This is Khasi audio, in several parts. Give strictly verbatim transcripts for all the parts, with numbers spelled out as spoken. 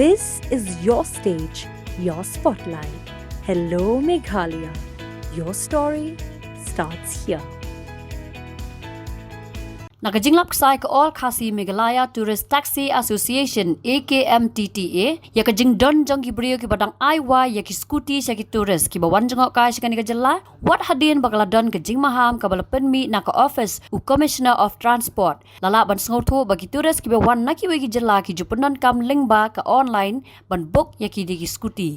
This is your stage, your spotlight. Hello, Meghalaya. Your story starts here. Na ka jinglap ksai ka All Khasi Meghalaya Tourist Taxi Association, A K M T T A, ïa ka jingdon jong ki briew kiba dang ai wai ïa ki scooty sha ki tourist kiba wan jngohkai sha kane ka jylla, wat hadien ba ka la don ka jingmaham kaba la pynmih na ka office u Commissioner of Transport. La lah ban sngewthuh ba ki tourist kiba wan na kiwei ki jylla ki ju pyndonkam lyngba ka online ban book ïa ki da ki scooty.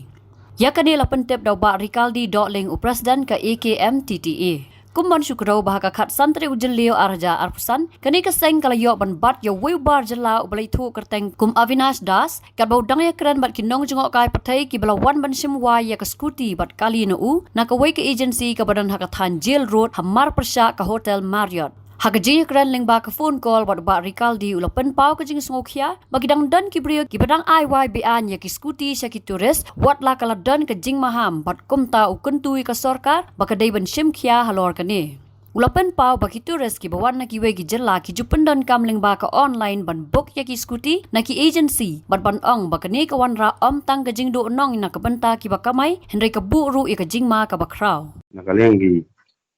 Ïa kane la pyntip da u Bah Rikaldi Dohling, u President ka A K M T T A. Kum ban shu kdew ba ha ka khatsan tarik u Jylliew arhajar arphew san, kane ka seng ka la ïoh ban bat ïa uwei u bar jylla uba la ithuh kyrteng kum Avinash Das, katba u dang ïakren bad ki nongjngohkai pyrthei kiba la wan ban shim wai ïa ka scooty bad kali na u na kawei ka agency kaba don ha ka thaiñ Jail Road, hamar pyrshah ka Hotel Marriott. Ha ka jingïakren lyngba ka phone call bad u Bah Rikaldi, u la pynpaw ka jingsngewkhia ba ki dang don ki briew kiba dang ai wai beaiñ ïa ki scooty sha ki tourist, wat la ka la don ka jingmaham, bad kumta u kyntu ïa ka sorkar ba ka dei ban shim khia halor kane. U la pynpaw ba ki tourist kiba wan na kiwei ki jylla ki ju pyndonkam lyngba ka online ban book ïa ki scooty na ki agency, bad ban ong ba kane ka wanrah ym tang ka jingduhnong na ka bynta kiba kamai, hynrei ka buh ruh ïa ka jingma kaba khraw. Na ka liang ki,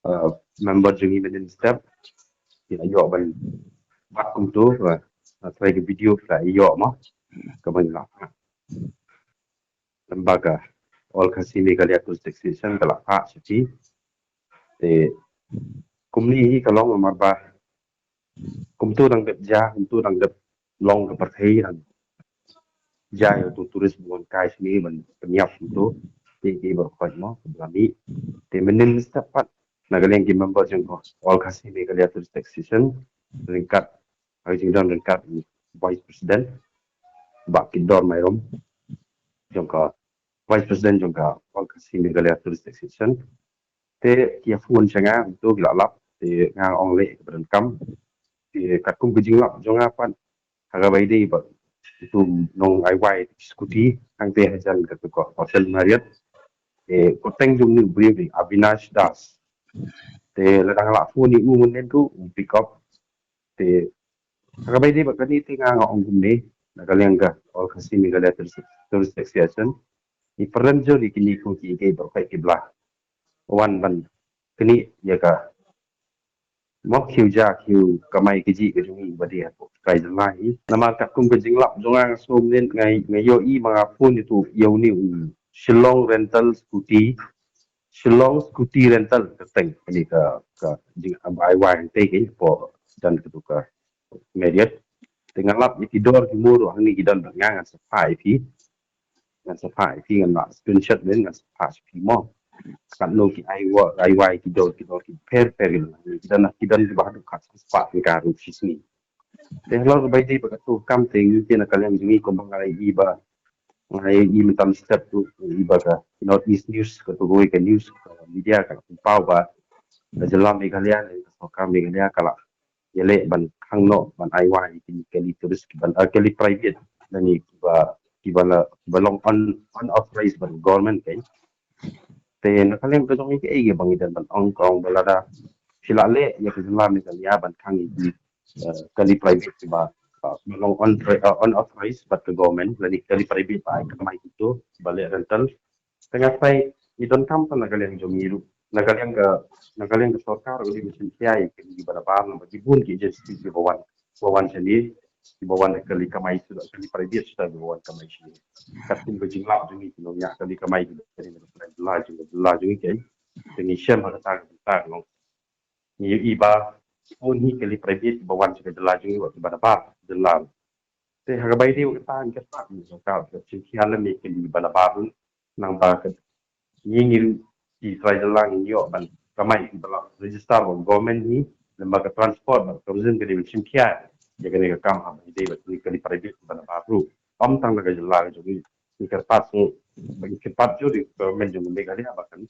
uh, member jong ngi mynhynnin step, ki la ïoh ban bat kumto, uh, uh, trai ka video ki la ïoh mo, kaba ngi la, lem bad ka All Khasi Meghalaya Tourist Association ka la phah sha ki. Te kumne hi ka long namar ba kumto dang dep jia, kumto dang dep long ka pyrthei, dang jia ïa uto u tourist ba wan kai shane ban pynïap kumto. Te ki baroh khoit mo, ka bla mih. Te mynhynnin step pat, na ka liang ki member jong ka All Khasi Meghalaya Tourist Association, ryngkat, ha ka jingdon ryngkat Vice President, Bah Kitdor Myrom, jong ka Vice President jong ka All Khasi Meghalaya Tourist Association. Te ki ïa phone sha nga, uto ki la lap, te nga ong leh kaba donkam. Te katkum ka jinglap jong nga pat, ha kaba ïadei bad uto u nong ai wai scooty, hangtei hajan kato ka Hotel Marriott. Te kyrteng jong une u briew dei Avinash Das. Te lada nga la phone ïa u mynhynnin ruh, u pick up. Te ha kaba ïadei bad kane te nga, nga ong kumne, na ka liang ka All Khasi Meghalaya Tourist, Tourist Association, ngi pyrshang jur ïa kine ko ki, ki baroh khoit kiba la wan ban knieh ïa ka, mo, khiew ja khiew kamai kajih ka jong ngi ba dei hapoh ka jylla hi. Namar katkum ka jinglap jong nga, nga sngew mynhynnin, nga, nga ïohi ma nga phone ïa uto, ïa une u Shillong Rental Scooty, Shillong Scooty Rental, kyrteng kane ka, ka jing, ba ai wai hangtei ka, hapoh jan kato ka Marriott. Te nga lap ïa ki dor ki mur ruh hangne ki don bad nga, ngan sa phah ïa phi. Ngan sa phah ïa phi, ngan la screenshot lem, ngan sa phah ïa phi mo. Katno ki ai wai, ai wai ki dor, ki dor ki pher pher ki don. Ki don, ki don kiba haduh khatsan spah tyngka ruh shisngi. Te halor kaba ïadei bad kato ka kam te ngi te na ka liang jong ngi kumba nga la ïohi ba, nga la ïohi mynta step ruh, ïohi ba ka North East News, kato kawei ka news, ka media ka la pynpaw ba ka jylla Meghalaya lane ka sorkar Meghalaya ka la ïaleh ban khang noh ban ai wai ïa kine ki kali tourist kiban, ah, kali private, lane kiba, kiba la, kiba long un-, unauthorized bad government, kan. Te na ka liang ka jong ngi kaei kaba ngi dang ban ong, ka ong ba lada phi la leh ïa ka jylla Meghalaya ban khang ïa ki, eh, kali private kiba, ah, ba long un-, ah, unauthorized bad ka government, lane kali private ba ai kamai kumto, ba leh rental. Te nga tharai ngi donkam pat na ka liang jong ngi ruh, na ka liang ka, na ka liang ka sorkar ruh dei ban shim khia ïa kine kiba nabar, namar ki bun ki agency kiba wan, kiba wan shane, kiba wan da kali kamai suda, kali private suda kiba wan kamai shane. Katkum ka jinglap jong ngi ki nongñiah kali kamai kiba shane na ka jylla jong, jylla jong ngi, kan. Te ngi shem ha kata ka bynta ka long, ngi ïohi ba bun hi kali private kiba wan sha ka jylla jong ngi, wat kiba nabar jylla. Te ha kaba ïadei bad kata, ngi kyrpad ïa ka sorkar ban shim khia lem ïa kali ba nabar ruh, nangba ka, ngi, ngi ruh ki trai jylla ngi ïoh ban kamai kiba la register bad government hi, lem bad ka Transport bad Tourism ka dei ban shim khia ïa kane ka kam ha kaba ïadei bad kali private ba nabar ruh. Ym tang na ka jylla ka jong ngi, ngi kyrpad shuh, ba ngi kyrpad jur ïa ka government jong ka Meghalaya ba kan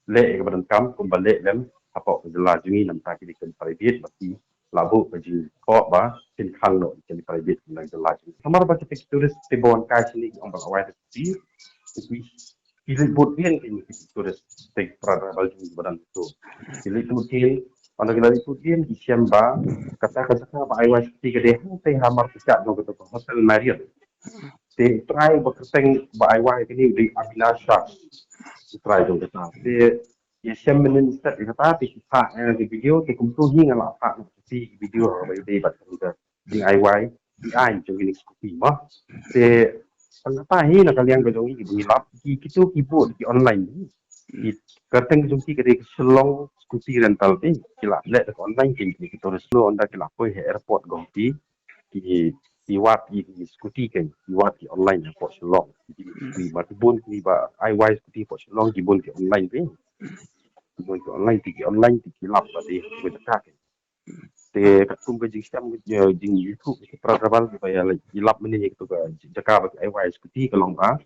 leh ïa kaba donkam kumba leh lem hapoh ka jylla jong ngi, namar kine ki kali private ba ki la buh ka jingkhoh ba kin khang noh ïa kali private na ka jylla jong ngi. Namar ba kita ki tourist kiba wan kai shane ki ong ba la wai da ki, ki, ki leit bud dien kine ki tourist, kita ki para travel jong ngi ba dang to. Ki leit bud dien, ynda ki la leit bud dien ki shem ba kata ka jaka ba ai wai scooty ka dei hangtei hamar pyrshah jong kato ka Hotel Marriott. Te trai ba kyrteng ba ai wai kane u dei Avinash Shah. Trai jong kata. Te ïa shem mynnin step ïa kata te ki phah ïa ki video te kumtu hi nga la phah na ki video ba ïadei bad ka jing ai wai, ki ai jong ki scooty ma. Te tang kata hi na ka liang ka jong i ba ngi lap ki kitu ki bud ki online. Ki kyrteng jong ki ka dei ka Shillong Scooty Rental te ki la leh da ka online ki ki tourist lo ynda ki la poi ha airport Guwahati. Ki ki wad i ki scooty kein, ki wad ki online ha port Shillong. Ki ma ki bun ki ba ai wai scooty port Shillong ki bun ki online te. Ki bun ki online te ki online te ki lap ba te ki jaka kein. Te katkum ka jingshem jing YouTube ki pra travel ki ba ïa lap mynne ki tu ka jaka ba ki ai wai scooty ka long ba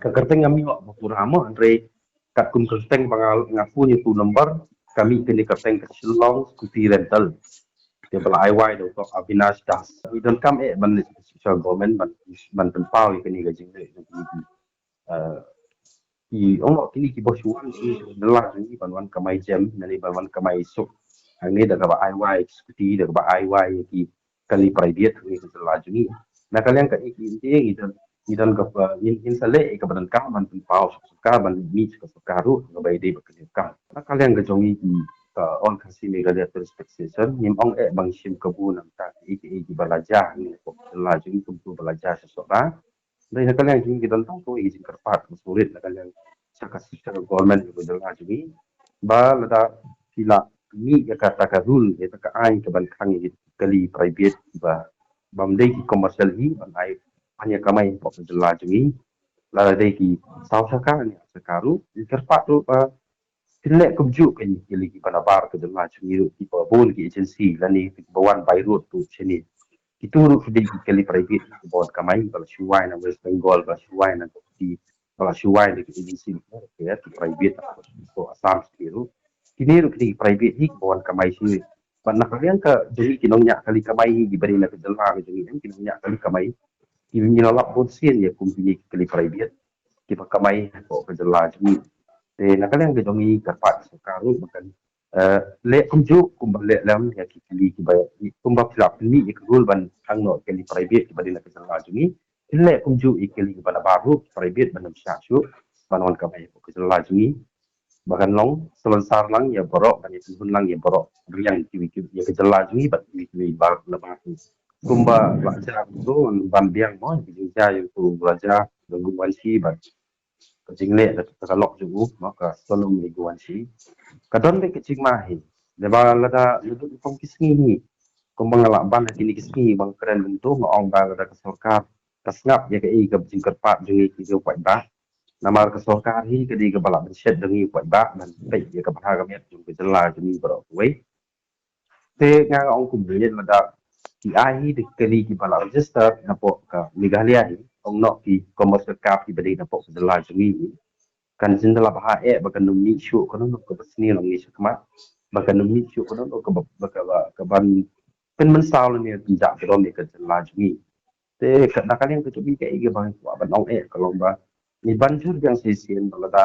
ka kyrteng ngam ïoh ba pura mo, hynrei katkum kyrteng ba nga nga phone ïa tu number ka mih kane kyrteng ka Shillong Scooty Rental. Te ba la ai wai da u Avinash Das. Ngi donkam eh ban leit sha government ban ban pynpaw ïa kane ka jingleh jong kine ki, eh, ki ong kine ki ba shu wan sha jylla jong ngi ban wan kamai jem, nane ban wan kamai suk hangne da kaba ai wai scooty, da kaba ai wai ïa ki kali private hangne ka jylla jong ngi. Na ka liang ka E K M T A ngi don ngi don ka ngin ngin sa leh ïa kaba donkam ban pynpaw sha ka sorkar, ban mih sha ka sorkar ruh kaba ïadei bad kane ka kam. Na ka liang ka jong ngi ki ka All Khasi Meghalaya Tourist Association ngim ong eh ba ngi shim kabu na ka bynta kiei kiei kiba la jia hangne hapoh ka jylla jong ngi kumtu ba la jia sha Sohra. Dei na ka liang jong ngi ki don tang kawei ka jingkyrpad kaba sngewrit na ka liang sha ka sha ka government ka jylla jong ngi ba lada ki la mih ïa kata ka rule ïa kata ka aiñ kaban khang ïa ki kali private ba bym dei ki commercial hi ban ai ban ïa kamai hapoh ka jylla jong ngi. Lada dei ki saw shaka ne shaka ruh, ngi kyrpad ruh ba kin leh kumjuh kein ki kali kiba nabar ka jylla jong ngi ruh kiba bun ki agency lane kiba wan by road ruh shane. Kitu ruh ki dei ki kali private kiba wan kamai, ba la shu wai na West Bengal, ba la shu wai na Guwahati, ba la shu wai na ki agency ruh ki private ko Assam shane ruh. Kine ruh ki dei ki private hi kiba wan kamai shane. Bad na ka liang ka jong ngi ki nongñiah kali kamai hi kiba dei na ka jylla ka jong ngi, ki nongñiah kali kamai ki ngi la lap bun sien ïa kum kine ki kali private kiba kamai hapoh ka jylla jong ngi. Te na ka liang ka jong ngi kyrpad sha ka sorkar ruh ba kan, eh, leh kumjuh kumba leh lem ïa ki kali kiba kumba phi la pynmih ïa ka rule ban khang noh kali private kiba dei na ka jylla jong ngi. Kin leh kumjuh ïa ki kali kiba nabar ruh private ban ym shah shuh ban wan kamai hapoh ka jylla jong ngi. Ba kan long salonsar lang ïa baroh, ban ïa pynhun lang ïa baroh riang kiwei kiwei ïa ka jylla jong ngi bad kiwei kiwei ba nabar. Kumba la jia ruh ban biang mo ki jingjia ïa u Raja Raghuvanshi bad ka jingleh da ka lok jong u mo ka Sonam Raghuvanshi. Ka don beit ka jingma hi. Lada lada lada ki sngi hi kumba nga la ban ha kine ki sngi ba nga kren kumto nga ong ba lada ka sorkar ka sngap ïa kaei ka jingkyrpad jong ngi ki paidbah. Namar ka sorkar hi ka dei kaba la bynshet jong ngi paidbah ban peit ïa ka bha ka miat jong ka jylla jong ngi baroh kawei. Te nga nga ong kumne lada ki ai hi da ki kali kiba la register napoh ka Meghalaya hi, ong noh ki commercial cab kiba dei napoh ka jylla jong ngi hi. Kan jin da la bha eh ba kan ym mih shuh kano kano kaba sniew lang ngi shakhmat, ba kan ym mih shuh kano kano kaba kaba kaban pynmynsaw lane pynjah burom ïa ka jylla jong ngi. Te ka na ka liang ka jong ngi kaei kaba ngi kwah ban ong eh ka long ba ngi ban jur biang shisien ba lada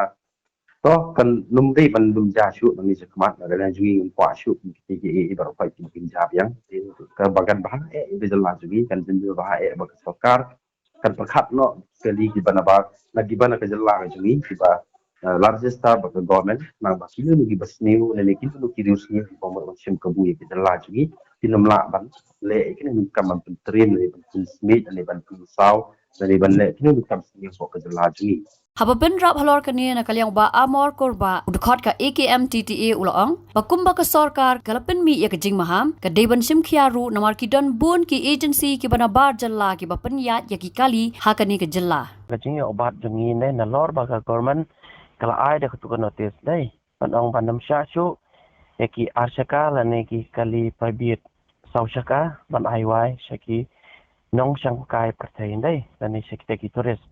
to kan ym dei ban ym jia shuh na ngi shakhmat, na ka liang jong ngi ngim kwah shuh ki ki ki baroh ki ki jia biang. Te ka ba kan bha eh ba jylla jong ngi kan jin bha eh ba ka sorkar kan pyrkhat noh kali kiba nabar na kiba na ka jylla ka jong ngi kiba, eh, la register bad ka government, nang ba kino kino kiba sniew lane kino kino ki riewsniew kiba mut ban shim kabu ïa ka jylla jong ngi kin ym lah ban leh ïa kine ki kam ban pyntriem lane ban pynsmit lane ban pynsaw lane ban leh kino kino ki kam sniew hapoh ka jylla jong ngi. Haba pynrap halor kane na ka liang u Bah Amar Kurbah, u dkhot ka A K M T T A u la ong ba kumba ka sorkar ka la pynmih ïa ka jingmaham ka dei ban shim khia ruh namar ki don bun ki agency kiba nabar jylla kiba pynïaid ïa ki kali ha kane ka jylla. Ka jingïoh bat jong ngi ne nalor ba ka government ka la ai da katu ka notice dei ban ong ban ym shah shuh ïa ki ar shaka lane ki kali private saw shaka ban ai wai sha ki nongshang kai pyrthei dei lane sha kita ki tourist.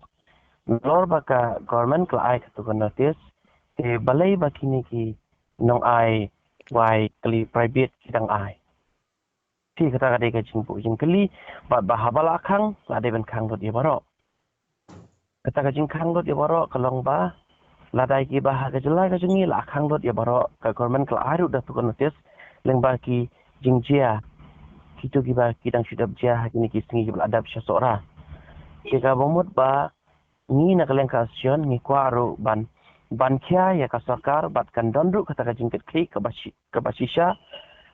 Nalor ba ka government ka la ai katu ka notice te balei ba kine ki nong ai wai kali private ki dang ai. Te kata ka dei ka jingbuh jingkylli bad ba haba la khang la dei ban khang lut ïa baroh. Kata ka jingkhang lut ïa baroh ka long ba lada ïa kiba ha ka jylla ka jong ngi la khang lut ïa baroh, ka government ka la ai ruh da tu ka notice lyngba ki jingjia kitu kiba ki dang shu dep jia ha kine ki sngi kiba la dep sha Sohra. Te kaba mut ba ngi na ka liang ka association ngi kwah ruh ban ban khia ïa ka sorkar bad kan don ruh kata ka jingkitkhlieh kaba shi kaba shisha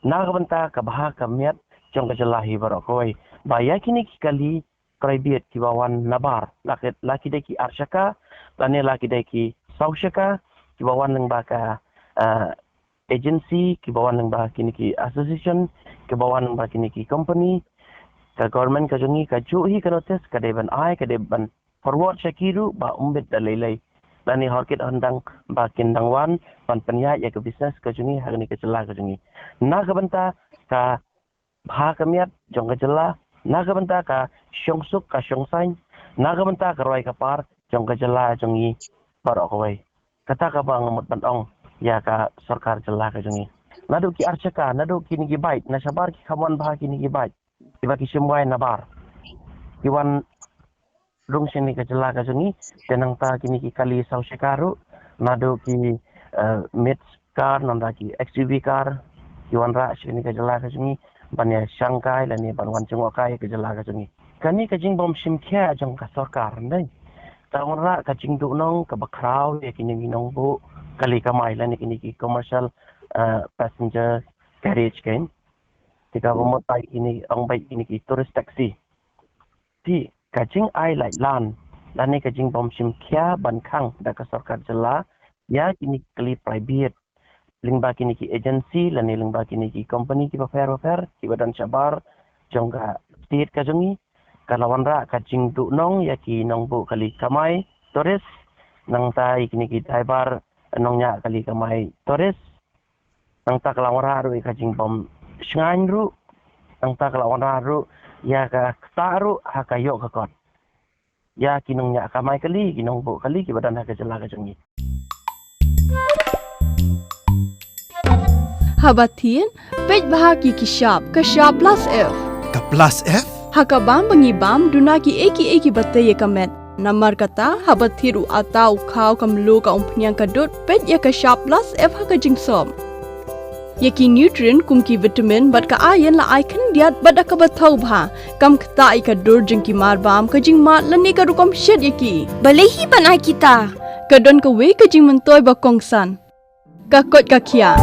na ka bynta ka bha ka miat jong ka jylla hi baroh kawei. Ba ïa kine ki kali private kiba wan nabar, la ki dei ki ar shaka lane la ki dei ki saw shaka, kiba wan lyngba ka agency, kiba wan lyngba kine ki association, kiba wan lyngba kine ki company. Ka government ka jong ngi ka ju hi ka notice ka dei ban ai, ka dei ban forward sha ki ruh ba ym bit da lei lei lane hor kit hor ndang ba kin dang wan ban pynïaid ïa ka business ka jong ngi ha kane ka jylla ka jong ngi. Na ka bynta ka bha ka miat jong ka jylla, na ka bynta ka shongsuk ka shongsaiñ, na ka bynta ka roi ka par jong ka jylla jong ngi baroh kawei. Kata kaba nga mut ban ong ïa ka sorkar jylla ka jong ngi. Naduh ki ar shaka, naduh kine ki bike, na shabar ki kham wan bha kine ki bike kiba ki shim wai nabar, ki wan rung shane ka jylla ka jong ngi. Te nangta kine ki kali saw shaka ruh, naduh ki mid car, nangta ki S U V car, ki wanrah shane ka jylla ka jong ngi ban ïa shangkai lane ban wan jngohkai ka jylla ka jong ngi. Kane ka jingbym shim khia jong ka sorkar, ndei, ka wanrah ka jingduhnong kaba khraw ïa kine ki nongbuh kali kamai lane kine ki commercial passenger carriage kein. Te kaba mut ba kine ong ba kine ki tourist taxi. Te ka jingai lait lan lane ka jingbym shim khia ban khang da ka sorkar jylla ïa kine ki kali private lyngba kine ki agency lane lyngba kine ki company kiba pher bapher kiba don shabar jong ka state ka jong ngi, ka la wanrah ka jingduhnong ïa ki nongbuh kali kamai tourist, nangta ïa kine ki driver nongñiah kali kamai tourist. Nangta ka la wanrah ruh ïa ka jingbym shngaiñ ruh, nangta ka la wanrah ruh ïa ka ktah ruh ha ka ïoh ka kot ïa ki nongñiah kamai kali, ki nongbuh kali kiba don ha ka jylla ka jong ngi. Haba thied, peit bha ki ki shap, ka shap plus F. Ka plus F? Ha ka bam ba ngi bam, duna ki ei ki ei kiba tei ïa ka met. Namar kata, haba thied u atta u khaw ka mluh ka umphniang ka dud, peit ïa ka shap plus F ha ka jingsop. Ïa ki nutrient kum ki vitamin bad ka iron la ai khyndiat bad da kaba thaw bha. Kam ktah ïa ka dur jong ki mar bam, ka jingmad lane ka rukom shet ïa ki. Balei hi ban ai kita? Ka don kawei ka jingmyntoi ba kongsan. Ka koit ka khiah.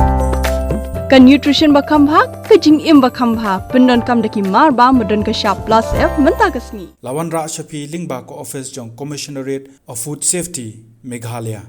Ka nutrition ba kham bha, ka jingim ba kham bha, pyndonkam da ki mar bam ba don ka shap plus F mynta ka sngi. La wanrah sha phi lyngba ka office jong Commissionerate of Food Safety, Meghalaya.